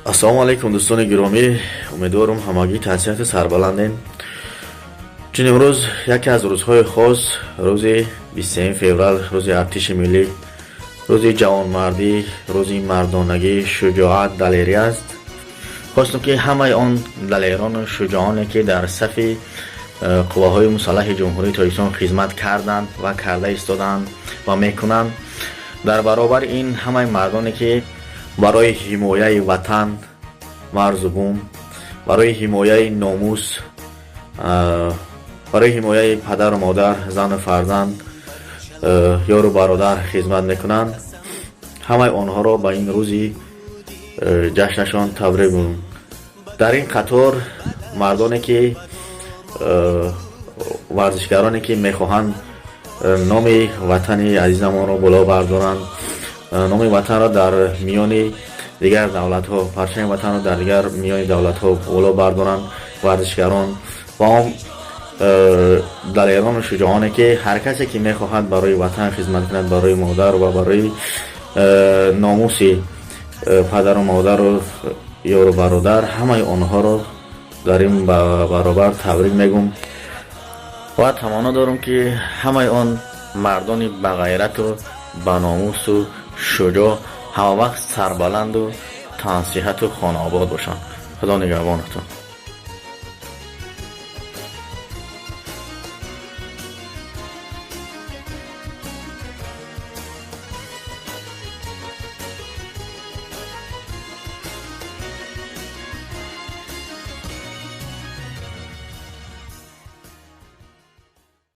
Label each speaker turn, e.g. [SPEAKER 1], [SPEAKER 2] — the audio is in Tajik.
[SPEAKER 1] Ассалому алайкум, дӯстони гиромӣ. Умедворам, ҳамагӣ тансиҳату сарбаландем, чун имрӯз яке аз рӯзҳои хос, рӯзи 23 феврал, рӯзи Артиши миллӣ, рӯзи ҷавонмардӣ, рӯзи мардонагӣ, шуҷоат, далерӣ аст. Хостам, ки ҳамаи он далерону шуҷоъоне, ки дар сафи қувваҳои мусаллаҳи Ҷумҳурии Тоҷикистон хизмат карданд ва карда истоданд ва мекунанд, дар баробари ин ҳамаи мардоне, ки барои ҳимояи ватан, марзу бум, барои ҳимояи номус, барои ҳимояи падару модар, зану фарзанд, ёру бародар хизмат мекунанд, ҳамаи онҳоро ба ин рӯзи ҷашнашон табрик гӯем. Дар ин қатор мардоне ки, варзишгароне, ки мехоҳанд номи ватани азизамонро боло бардоранд, номи ватанро дар миёни дигар давлатҳо, парчами ватанро дар дигар миёни давлатҳо боло бардоранд, варзишгарон ва он далерону шуҷоъоне, ки ҳар касе ки мехоҳад барои ватан хизмат кунад, барои модар ва барои номуси падару модару ёру бародар, ҳамаи онҳоро дар ин баробар табрик мегӯм ва таманно дорам, ки ҳамаи он мардони бағайрату баномусу шуҷоъ ҳамавақт сарбаланду тансиҳату хонаобод бошанд. Худо нигаҳбонатон.